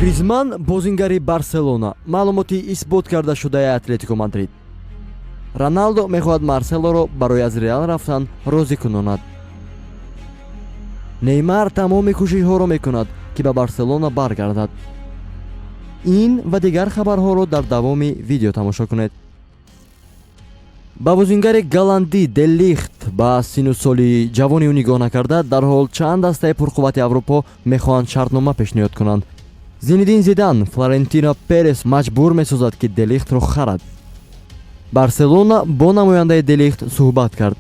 Гризман бозингари Барселона, маълумоти исбот карда шудаи Атлетико Мадрид. Роналдо мехоҳад Марселоро барои аз Реал рафтан розӣ кунонад. Неймар тамоми кӯшишҳоро мекунад, ки ба Барселона баргардад. Ин ва дигар хабарҳоро дар давоми видео тамошо кунед. Ба бозингари голландӣ Де Лихт ба сину соли ҷавони ӯ нигоҳ накарда, дарҳол чанд дастаи пурқуввати Аврупо мехоҳанд шартнома пешниҳод кунанд. Зинедин Зидан Флорентино Перес маҷбур месозад, ки Де Лихтро харад. Барселона бо намояндаи Де Лихт суҳбат кард.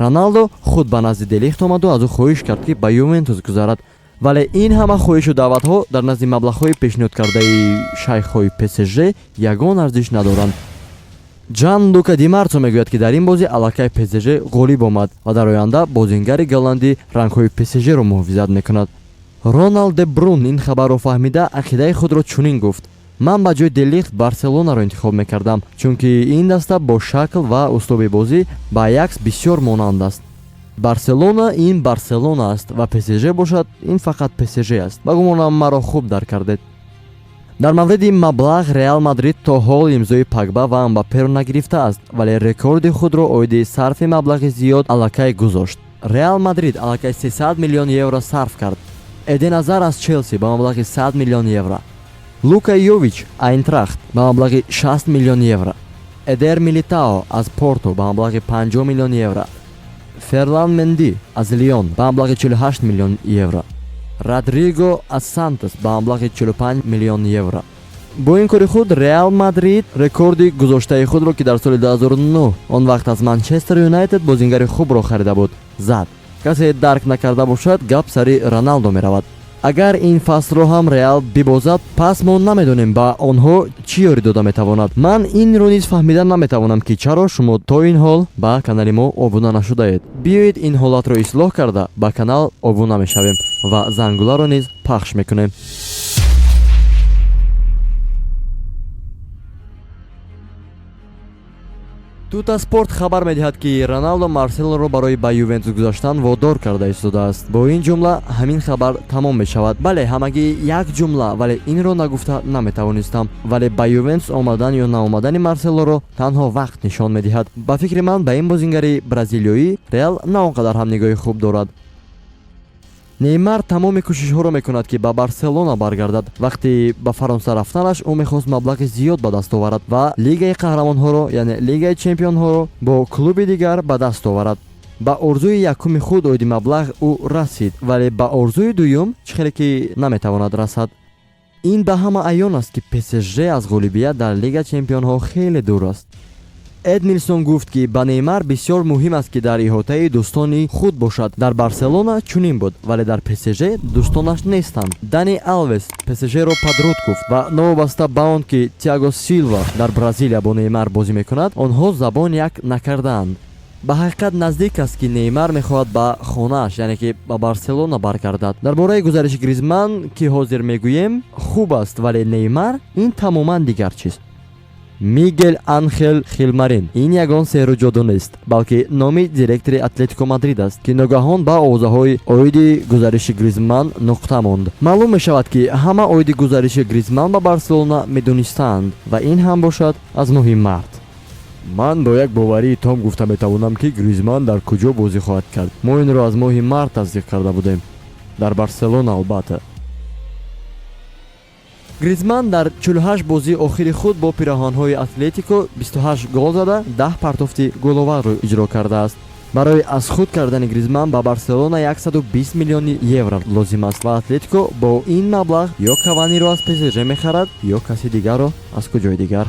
Роналдо худ ба назди Де Лихт омаду аз ӯ хоҳиш кард, ки ба Ювентус гузарад, вале ин ҳама хоҳишу даъватҳо дар назди маблағҳои пешниҳодкардаи шайхҳои ПСЖ ягон арзиш надоранд. Ҷан Лука Димарцо мегӯяд, ки дар ин бозӣ аллакай ПСЖ ғолиб омад ва дар оянда бозингари голландӣ рангҳои ПСЖ-ро муҳофизат мекунад. Роналд де Брун ин хабарро фаҳмида, ақидаи худро чунин гуфт: ман ба ҷои Де Лихт Барселонаро интихоб мекардам, чунки ин даста бо шакл ва услуби бозӣ ба Аякс бисёр монанд аст. Барселона ин Барселона аст ва ПСЖ бошад, ин фақат ПСЖ аст. Ба гумонам, маро хуб дарк кардед. Дар мавриди маблағ Реал Мадрид то ҳол имзои Пагба ва Мбапперо нагирифтааст, вале рекорди худро оиди сарфи маблағи зиёд аллакай гузошт. Реал Мадрид аллакай 300 миллион евро сарф кард. Эден Азар аз Челси ба маблағи 100 миллион евро, Лука Йович Айнтрахт ба маблағи 60 миллион евро, Эдер Милитао аз Порто ба маблағи 50 миллион евро, Ферлан Менди аз Лион ба маблағи 48 миллион евро, Родриго аз Сантос ба маблағи 45 миллион евро. Бо ин кори худ Реал Мадрид рекорди гузоштаи худро, ки дар соли 2009 он вақт аз Манчестер Юнайтед бозингари хубро харида буд, зад. Касе дарк накарда бошад, гап сари Роналдо меравад. Агар ин фаслро ҳам Реал бибозад, пас мо намедонем, ба онҳо чӣ ёрӣ дода метавонад. Ман инро низ фаҳмида наметавонам, ки чаро шумо то ин ҳол ба канали мо обуна нашудаед. Биёед, ин ҳолатро ислоҳ карда, ба канал обуна мешавем ва зангуларо низ пахш мекунем. Тутаспорт хабар медиҳад, ки Роналдо Марселоро барои ба Ювентус гузаштан водор карда истодааст. Бо ин ҷумла ҳамин хабар тамом мешавад. Бале, ҳамагӣ як ҷумла, вале инро нагуфта наметавонистам. Вале ба Ювентус омадан ё наомадани Марселоро танҳо вақт нишон медиҳад. Ба фикри ман, ба ин бозингари бразилиёӣ Реал на он қадар ҳам нигоҳи хуб дорад. Неймар тамоми кӯшишҳоро мекунад, ки ба Барселона баргардад. Вақти ба Фаронса рафтанаш ӯ мехост маблағи зиёд ба даст оварад ва Лигаи қаҳрамонҳоро, яъне Лигаи чемпионҳоро бо клуби дигар ба даст оварад. Ба орзуи якуми худ оиди маблағ ӯ расид, вале ба орзуи дуюм чӣ хеле ки наметавонад расад. Ин ба ҳама аён аст, ки ПСЖ аз ғолибият дар Лига чемпионҳо хеле дур аст. Эдмилсон гуфт, ки ба Неймар бисёр муҳим аст, ки дар иҳотаи дӯстони худ бошад. Дар Барселона чунин буд, вале дар ПСЖ дӯстонаш нестанд. Дани Алвес ПСЖ-ро падруд гуфт ва новобаста ба он ки Тиаго Силва дар Бразилия бо Неймар бозӣ мекунад, онҳо забон як накардаанд. Ба ҳақиқат наздик аст, ки Неймар мехоҳад ба хонааш, яъне ки ба Барселона баргардад. Дар бораи гузариши Гризман, ки ҳозир мегӯем, хуб аст, вале Неймар ин тамоман дигар чиз. Мигел Анхел Хилмарин ин ягон сеҳру ҷоду нест, балки номи директори Атлетико Мадрид аст, ки ногаҳон ба овозаҳои оиди гузариши Гризман нуқта монд. Маълум мешавад, ки ҳама оиди гузариши Гризман ба Барселона медонистаанд ва ин ҳам бошад аз моҳи март. Ман бо як боварии том гуфта метавонам, ки Гризман дар куҷо бозӣ хоҳад кард. Мо инро аз моҳи март тасдиқ карда будем. Дар Барселона, албатта. Гризман дар 48 бозии охири худ бо пироҳанҳои Атлетико 28 гол зада, 10 партофти головарро иҷро кардааст. Барои аз худ кардани Гризман ба Барселона 120 миллиони евро лозим аст ва Атлетико бо ин маблағ ё Каваниро аз ПСЖ мехарад, ё каси дигарро аз куҷои дигар.